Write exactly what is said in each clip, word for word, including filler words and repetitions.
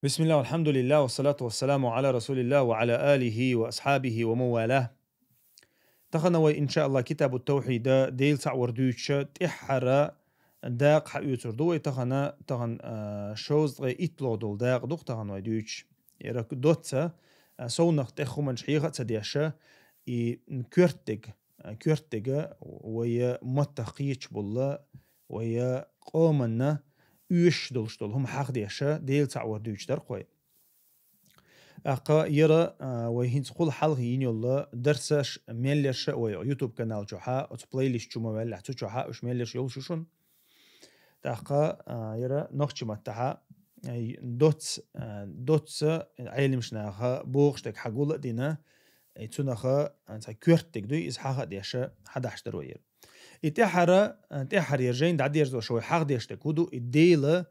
بسم الله والحمد لله والصلاة والسلام على رسول الله وعلى آله وأصحابه ومن والاه. Тахана вай, иншааллах, Китабу Таухьида, Дела цхьаъ вар дуьйцуш, тӀеххьара дакъа хьаоьцур ду вай тахана, тахана, а, шовзткъе итлагӀа дола дакъа ду-кх тахана вай дуьйцуш. Яра доцца, а, совнах тӀех хӀуманаш хьеха а ца деш, и коьртаг, а, коьртага вай маттах кхеташ бола, вай къоманна оьшуш долуш долу хӀума хьахдеш, Дела цхьаъ вар дуьйцуш дара-кх вай. ТӀаккха яра, а, вай хӀинца кхул хьалха йина йолу дарсаш мел ерш а вай YouTube канал чохь а, оцу плейлист чу ма ваьллехь, цу чохь а уьш мел ерш йолуш ю шуна. ТӀаккха, а, яра нохчийн маттахь а, а, доц-, а, доцца Ӏеламнаха бохуш дерг хьагул а дина, и цунах, а, цхьа коьртаг дуй, иза хьаха а деш, хьадахьаш дара вай яра. И тӀаьхьара, а, тӀаьхьара яра жайна дӀадерзош вай хьахдеш дерг хӀун ду, и Дела,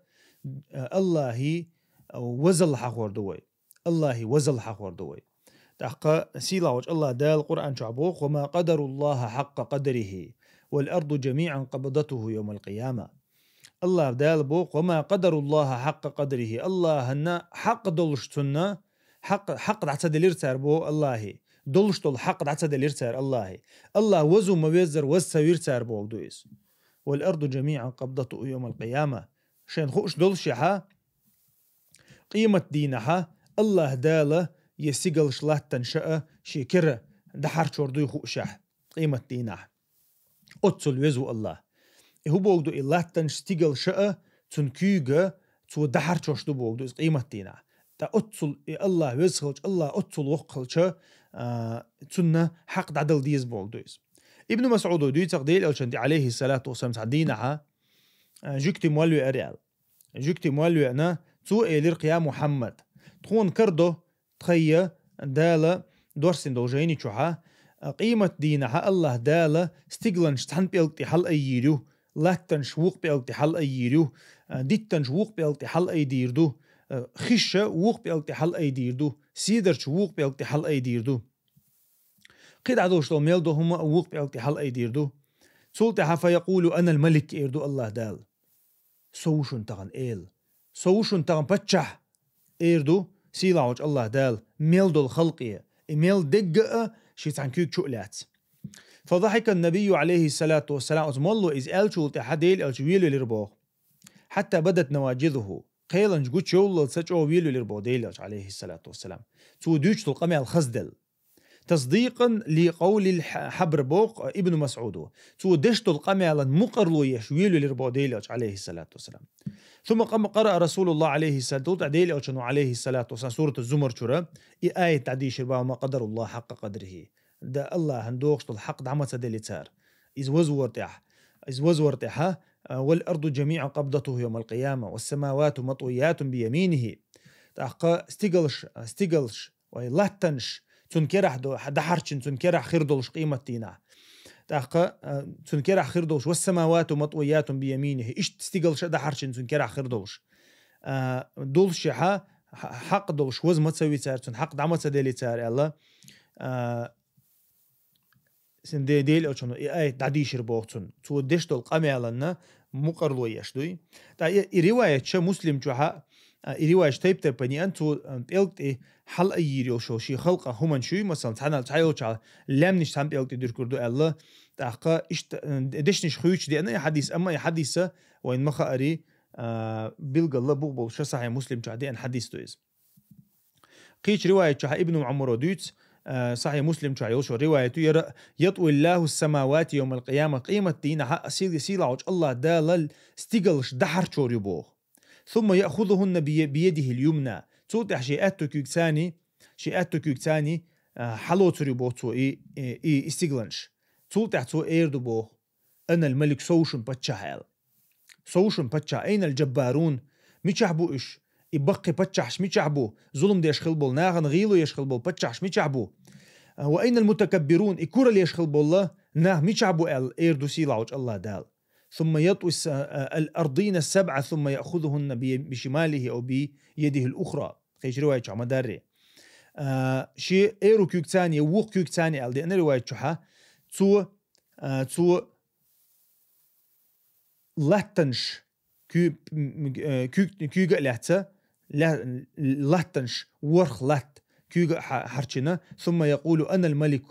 а, Аллахьи, а, вазалла хьахор ду вай. Аллахьи вазалла хьахор ду вай. ТӀаккха сийлахь волчу Аллахь Дала Къуръан чохь боху: «وما قدروا الله حق قدره والأرض جميعا قبضته يوم القيامة». Аллахь Дала боху: «وما قدروا الله حق قدره». Аллахьана хьакъ долуш цунна, хьакъ, хьакъ дӀа ца делира цара, боху Аллахьи. Долуш долу хьакъ дӀа ца делира цара Аллахьи. Аллахь вазо ма веззара ваза ца вира цара, боху ду иза. «والأرض جميعا قبضته يوم القيامة». Шайна хууш долушехь, къематдийнахь Аллахь Дала я стигалш, латтанаш а шен кера дахьарчор дуй хуушехь, къематдийнахь. Оццул веза ву Аллахь. И хӀун боху ду, и латтанаш, стигалш а цунна куьйга цо дахьарчош ду боху ду иза къематдийнахь. Ткъа оццул и Аллахь веза хилча, Аллахь оццул воккха хилча, а, цунна хьакъ дӀадала деза боху ду иза. Ибн МасӀудо дуьйцу-кх Делан Элчанна тӀе, алейхиссалату вассалам, цхьа дийнахь, а, жуьгти молла веара аьлла. Жуьгти молла веана, цо элира: «Я Мухьаммад, тхуна карадо тхайя Дала доссийна долу жайни чохь а, къематдийнахь Аллахь Дала стигалш цхьана пӀелг тӀе хьалаайийр ю, латтанаш вукху пӀелг тӀе хьалаайийр ю, диттанаш вукху пӀелг тӀе хьалаайдийр ду, хиш вукху пӀелг тӀе хьалаайдийр ду, седарч вукху пӀелг тӀе хьалаайдийр ду». Кхин дӀа долуш долу мел долу хӀума а вукху пӀелг тӀе хьалаайдийр ду. Цул тӀаьхьа: «Фаякъулу анал малик», — эр ду Аллахь Дала. «Со ву шуна тахана эла. Со ву шуна тахана паччахь», — эр ду сийлахь волчу Аллахь Дала мел долу халкъе, и мел дерг а шен цхьана куьйга чу а лаьцна. «Фадахьика набийю, алейхиссалату вассалам», оцу молло иза аьллачул тӀаьхьа Делан Элча велавелира боху. «Хьатта бадат наважизуху». Кхеланаш гучуйовллалц чӀогӀа велавелира боху Делан Элча, алейхиссалату вассалам. Цо дуьйцуш долу къамел хазделла. «Тасдикъан ли къавлил хьабр», боху Ибн МасӀудо. Цо деш долу къамелан мукъарло еш велавелира боху Делан Элча, алейхиссалату вассалам. «Сумма къам-, къараа Расулуллах, алейхиссалату», тӀаккха Делан Элчано, алейхиссалату вассалам, сурату Зумар чура и аят дӀадийшира боху: «Ма къадаруллах хьакъа къадрихи». Да Аллахьан дохуш долу хьакъ дӀа ма ца делира цара. Иза вазвар тӀехь. Иза вазвар тӀехь, а, «Вал арду жамиъан къабдатуху йомал къияма, вас самавату матуятун би яминихи». ТӀаккха стигалш, стигалш, вай латтанаш, цунна керахь до-, дахьарчина цунна керахь хир долуш къематдийнахь. ТӀаккха, а, цунна керахь хир долуш, «Вас самавату матуятун би яминихи». Иштта стигалш а дахьарчина цунна керахь хир долуш. А, долушехь, хьа-, хьакъ долуш ваза ма ца ви цара, цунна хьакъ дӀа ма ца дели цара аьлла. А, Син де-, Делан Элчано и аят дӀадийшира боху цунна. Цо деш долу къамеланна мукъарло еш дуй. ТӀа и, и риваят ша Муслим чохь а, а, и риваят тайп-тайпана еана, цо, а, пӀелг тӀе хьалаайийр йолуш йолу шен халкъан хӀуманаш юй, масалан, цхьана, цхьа йолчохь лаьмнаш цхьана пӀелг тӀе дуьркур ду аьлла. ТӀаккха иштта, а, дешнаш хуьйцуш деана и хьадис, амма и хьадиса вайн ма хаари, а, билггала бух болуш ша Сахьихь Муслим чохь деана хьадис ду иза. Кхечу риваят чохь Ибн Ӏумаро дуьйцу, а, Сахьихь Муслим чохь йолчу риваят ю яра: «Ятвиллаху самавати йомал къияма», къематдийнахь а сий-, сийлахьчу Аллахь Дала стигалш дахьарчор ю боху. «Сумма яхузухунна бие-, биядихил юмна». Цул тӀаьхьа шен аьтту куьйгацани, шен аьтту куьйгацани, а, хьалоцур ю боху цо и, и, и, и стигаланаш. Цул тӀаьхьа цо эр ду боху: «Анал малик, со ву шун паччахь», — аьлла. «Со ву шун паччахь, айнал джаббарун? Мичахь бу уьш? И баккхий паччахьаш мичахь бу? Зулам деш хила болу, нахана гӀийло еш хила болу паччахьаш мичахь бу? Ва айнал мутакаббирун? И курал еш хила болу нах мичахь бу?» — аьлла, эр ду сийлахьчу Аллахь Дала. «Сумма ятуис, а, ал-ардина сабъа, сумма яхузухунна би, бишималихи ау би ядихил ухра». Кхечу риваят чохь ма дарри. А, шен эру куьйгацани, вукху куьйгацани аьлла деана риваят чохь а, цо, а, цо латтанаш куь-, м, м, э, куьг-, куьйга а лаьцна, ла-, латтанаш, ворхӀ латта куьйга а хьа-, хьарчина, ثم يقول: «أنا الملك،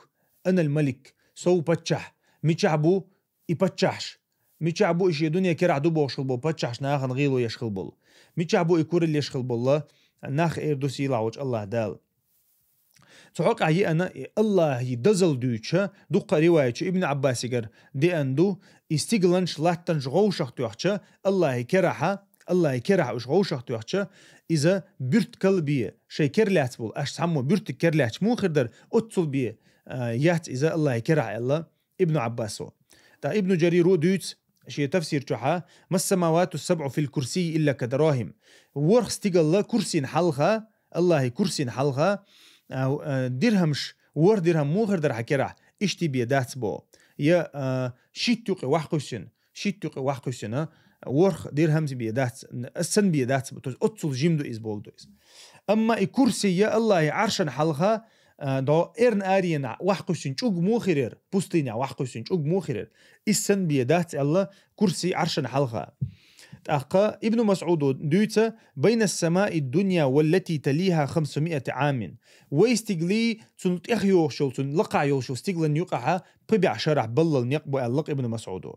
أنا الملك», со ву паччахь. Мичахь бу и паччахьаш? Мичахь бу и шен дуьне керахь ду бохуш хила болу паччахьаш, нахана гӀело еш хила болу? Мичахь бу и куралла еш хила болу нах, эр ду сийлахь волчу АллахӀ Дала. Цу хьокъехь еана и АллахӀан дозалла дуьйцуча, дуккха а риваятчу Ибн Ӏаббасигара деана ду, и стигаланаш, латтанаш гӀовшах тоьхча, АллахӀан керахь, АллахӀан керахь уьш гӀовшах тоьхча, иза буьртиг кхалла бен, шайн кер лаьцна болу, аш цхьаммо буьртиг кер лаьцча муха хир дара, оццул бен, а, яц иза АллахӀан керахь аьлла Ибн Ӏаббасо. ТӀаккха Ибн Джарира дуьйцу шен тафсир чохьа: «ما السماوات السبع في الكرسي إلا كدراهم». ВорхӀ стигалла курсина хьалха, АллахӀан курсина хьалха, а, а, дирхӀамаш, ворхӀ дирхӀам муха хир дара хьан керахь, иштта бен дац боху. Я, а, шийтта юкъе вахкхуьссина, шийтта юкъе вахкхуьссина, ворхӀ дирхӀам бен дац, н-, сан бен дац боху. То есть оццул жима ду иза, боху ду иза. Амма и курси я АллахӀан Ӏаршана хьалха, а, до эрна аренахь вахкхуьссина чӀуг муха хир яра, пустынехь вахкхуьссина чӀуг муха хир яра, и сан бен дац аьлла курси Ӏаршана хьалха. ТӀаккха Ибн МасӀуда дуьйцу: «بين السماء الدنيا والتي تليها خمسمائة عام». Вай стигаллий, цунна тӀех йогӀуш йолу, цунна лакхахь йолуш йолу стигалан юкъахьа пхи бӀе шарахь баллал некъ бу аьлла Ибн МасӀуда.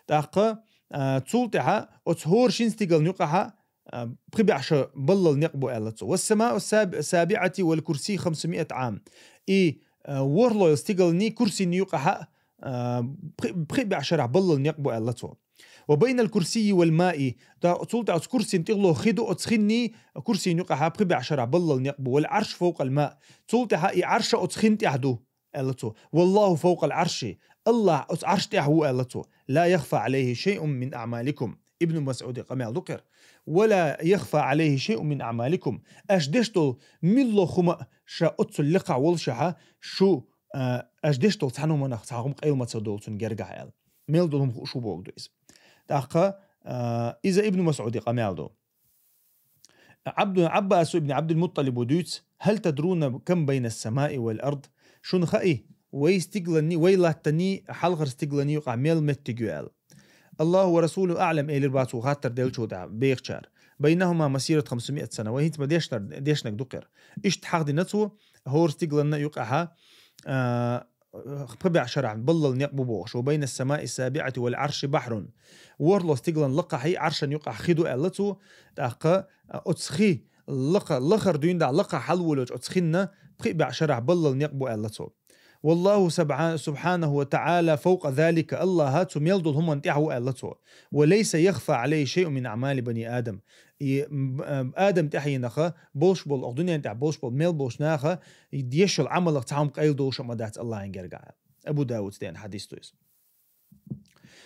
ТӀаккха, а, цул тӀаьхьа оцу хӀора шина стигалан юкъахьа а, пхи бӀе ша баллал некъ бу аьлла цо. «والسماء الساب-، السابعة والكرسي خمسمائة عام». И, а, ворхӀалгӀа стигалний курсиний юкъахьа, а, пхи-, пхи бӀе шарахь баллал некъ бу аьлла цо. «وبين الكرسي والماء». Та-, цул тӀаьхьа оцу курсин тӀехула хи ду, оцу хинний курсин юкъахьа пхи бӀе шарахь баллал некъ бу. «والعرش فوق الماء». Цул тӀаьхьа и Ӏарша оцу хин тӀехь ду. Аьлла цо: «والله فوق العرش». АллахӀ оцу Ӏарш тӀехь ву, аьлла цо. «لا يخفى عليه شيء من أعمالكم». Ибн МасӀуди къамел ду кхера. «ولا يخفى عليه شيء من أعمالكم». Аш деш долу милла хӀума а ша оццул лекха волушехьа, шу, а, аш деш долу цхьана хӀуманах цхьа хӀума къайла ма ца долу цунна гергахь аьлла. Мел долу хӀума хууш ву боху ду иза. ТӀаккха, а, иза Ибн МасӀуди къамел ду. Абду-, Аббасу ибн Абдул-Мутталибу дуьйцу: «هل تدرون كم بين السماء والأرض؟» Шуна хаий, вай стигланний, вай латтаний, хьалхара стигланний юкъахь мел меттиг ю аьлла. «الله ورسوله أعلم», элира бац ву хаттар деллачул тӀаьхьа бехачара. «بينهما مسيرة خمسمائة سنة». Вай хӀинца ма дешнар, дешнаг ду кхера. Иштта хьахдина цо, хӀора стигланна юкъахьа, а, пхи бӀе шарахь баллал некъ бу бохуш. «وبين السماء السابعة والعرش بحر». ВорхӀалгӀа стиглан лакхахьий, Ӏаршан юкъахь хи ду аьлла цо. ТӀаккха, а, оцу хи лакха, лахара дуьйна дӀа лакха хьалаволучу оцу хинна пхи бӀе шарахь баллал некъ бу аьлла цо. «والله سبحا-، سبحانه وتعالى فوق ذلك». АллахӀ цу мел долу хӀуманна тӀехь ву аьлла цо. «وليس يخفى عليه شيء من أعمال بني آدم». И, м, а, Адам тӀаьхьенаха болуш болу, оха дуьнен тӀехь болуш болу мел болуш наха, и деш йолу Ӏамалах цхьа хӀума къайла долуш а ма дац АллахӀан гергахь. Абу Давуда деана хьадис ду иза.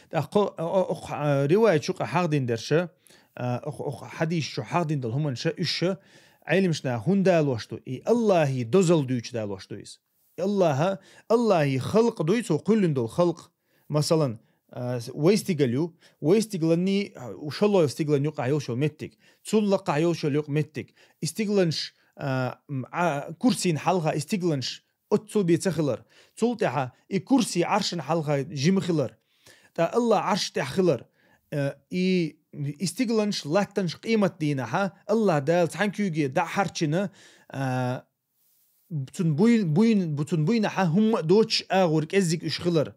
ТӀаккха, о-, о-, окху, а, риваят чу къа хьахдина дерша, а, окху, окху хьадис чу хьахдина долу хӀуманша, уьш ша, Ӏелимаш наха хӀунда далош ду, и АллахӀан дозалла дуьйцу далош ду иза. АллахӀа, АллахӀан халкъ дуй, цо кхоьллина долу халкъ. Масалан, а, с-, вай стигал ю, вай стигланний, а, шолгӀа стиглан юкъахь йолуш йолу меттиг, цул лакхахь йолуш йолу юкъа меттиг, и стигланаш, а, м, а, курсийн хьалха и стигланаш оццул бен ца хилар, цул тӀаьхьа и курси Ӏаршан хьалха жима хилар, тӀа АллахӀ Ӏарш тӀехь хилар, а, и, и стигланаш, латтанаш къемат дийнахьа АллахӀ Дала цхьана куьйге дӀа а хьарчина, а, цунна буй-, буйн-, бу-, цунна буйнахьа хӀумма а доцуш агӀор кӀеззиг уьш хилар,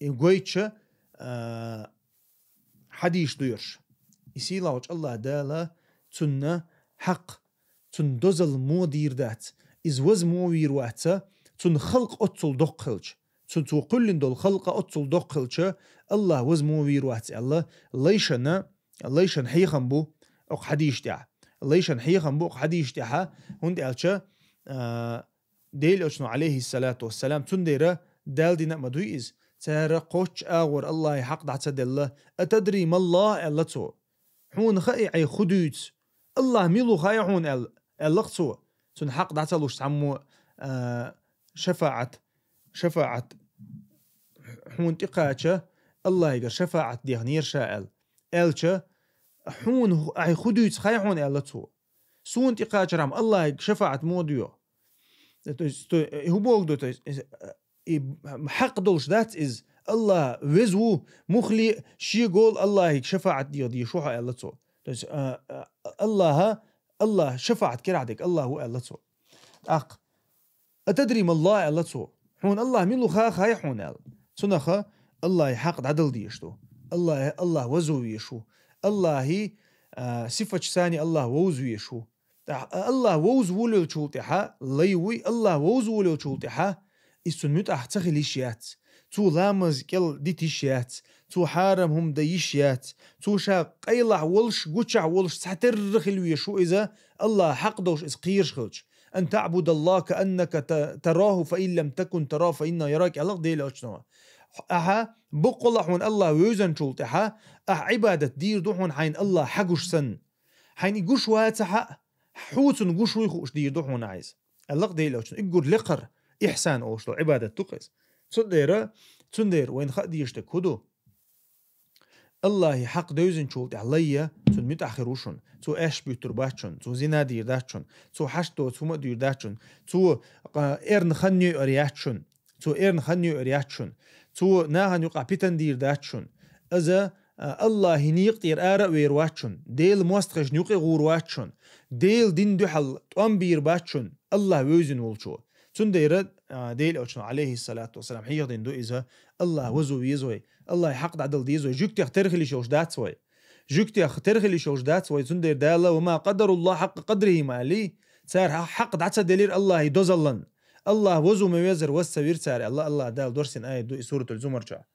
и гойтуша, а, хьадийш ду ерш. И сийлахьчу АллахӀ Дала цунна хьакъ, цунна дозалла муха дийр дац, иза ваза муха вийр вац, цунна халкъ оццул доккха хилча, цу-, цо кхоьллина долу халкъа оццул доккха хилча, АллахӀ ваза муха вийр вац аьлла, лайшана, лайшан хьехам бу окху хьадийш тӀехь. Лайшан хьехам бу окху хьадийш тӀехьа, хӀунда аьлча, а, Делан Элчано, алейхиссалату вассалам, цундела Дала дина а ма дуй иза, цара кхоччу агӀор АллахӀан хьакъ дӀа ца делла, «أتدري ما الله؟» аьлла цо. Хьуна хаий, Ӏай ху дуьйцу? АллахӀ мила ву хаий хьуна аьлла, аьлла-кх цо. Цунна хьакъ дӀа ца луш цхьаммо, а, шафаӀат, шафаӀат хьуна тӀекхача, АллахӀигара шафаӀат дехнера ша аьлла. Аьлча, хьуна ху-, Ӏай ху дуьйцу хаий хьуна аьлла цо. Суна тӀекхачархьама АллахӀига шафаӀат муха доьху? То есть, то, и хӀун боху ду, то есть, и, и хьакъ долуш дац иза. АллахӀ веза ву, муххале а шегола АллахӀига шафаӀат деха дезаш ву хьо аьлла цо. То есть, а, а, АллахӀа Аллахь шафаӀат кирахь дерг Аллахь ву аьлла цо. ТӀаккха, «أتدري ما الله؟» аьлла цо. Хьуна Аллахь мила ву ха хай хьуна аьлла. Цунаха Аллахьи хьакъ дӀадала дезаш ду. Аллахь, Аллахь веза везаш ву. Аллахьи, а, сифаташца Аллахь вовза везаш ву. ТӀаккха Аллахь вовза волавеллачул тӀехьа лай вуй, Аллахь вовза волавеллачул тӀехьа иза цунна муьтӀахь ца хила йиш яц. Цо ламаз кӀел дита йиш яц. Цо хьарам хӀума дан йиш яц. Цо ша къайлахь волуш, гучахь волуш цхьатерра хила везаш ву иза, Аллахь хьакъ долуш иза кхоьруш хилча. «أن تعبد الله كأنك ت-، تراه، فإن لم تكن تراه فإنه يراك», аьлла Делан Элчано. Ахьа боккъала хьуна Аллахь вевзанчул тӀехьа, ахьа Ӏибадат дийр ду хьуна хьайна Аллахь хьагуш санна. Хьайна и гуш вацахьа, хьо цунна гуш вуй хууш дийр ду хьуна ахьа иза. Аьлла Делан Элчано. Уггар лекхар ихьсан олуш долу Ӏибадат ду-кх иза. Цундела, цундела вайна хаа дезаш дерг хӀун ду? Аллахьи хьакъ девзинчул тӀехь лай я, цунна муьтӀахь хир ву шуна. Цо аьшпуьттур бац шуна, цо зина дийр дац шуна, цо хьашт доцу хӀума а дийр дац шуна, цо, а, эрна хан йойур яц шуна, цо эрна хан йойур яц шуна, цо нахана юкъахь питана дийр дац шуна. Иза, а, Аллахьи некъа тӀера ара а вер вац шуна, Делан мостагӀашна юкъа а гӀур вац шуна, Делан дин дуьхьал тӀом бийр бац шуна, Аллахь вевзина волчо. Цундела, а, Делан Элчано, Ӏалайхиссалату вассалам, хьехадина ду иза, Аллахь веза веза вай, Аллахьи хьакъ дӀадала деза вай, жуьгтех тера хила йиш йолуш дац вай. Жуьгтех тера хила йиш йолуш дац вай, цундела Дала: «وما قدروا الله حق قدره», ма аьллий, цара хьа-, хьакъ дӀа ца делира Аллахьи дозаллан. Аллахь веза ву ма везара, веза ца вира цара, аьлла, Аллахьа Дала доссийна аят ду и Суратуль-Зумар чохь.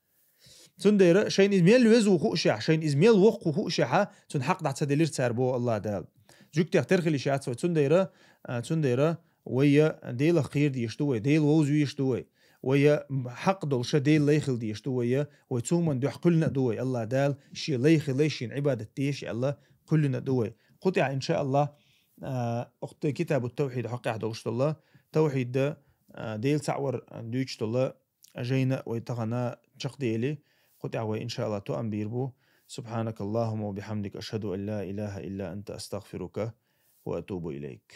Цундела шайна иза мел веза ву хуушехь, шайна иза мел воккха ву хуушехьа, цунна хьакъ дӀа ца делира цара, боху Аллахьа Дала. Жуьгтех тера хила йиш яц вай, цундела, а, цундела вай я Делах кхера дезаш ду вай, Дела вовза везаш ду вай. Вай я хьакъ долуша Дела лай хила дезаш ду вай я, вай цу хӀуманна дуьхьа кхоьллина а ду вай, Аллахьа Дала шен лай хилай, шена Ӏибадат дезаш аьлла, кхоьллина а ду вай. Кху тӀехь, иншааллахӀ, а, охта Китабут-Тавхьид хьокъехь долуш долу, тавхьид, а, Дела цхьаъ вар дуьйцуш долу жайна вай тахана чекхдели, кху тӀехь вай, иншааллахӀ, тоам бийр бу. سبحانك اللهم وبحمدك، أشهد أن لا إله إلا أنت، أستغفرك وأتوب إليك.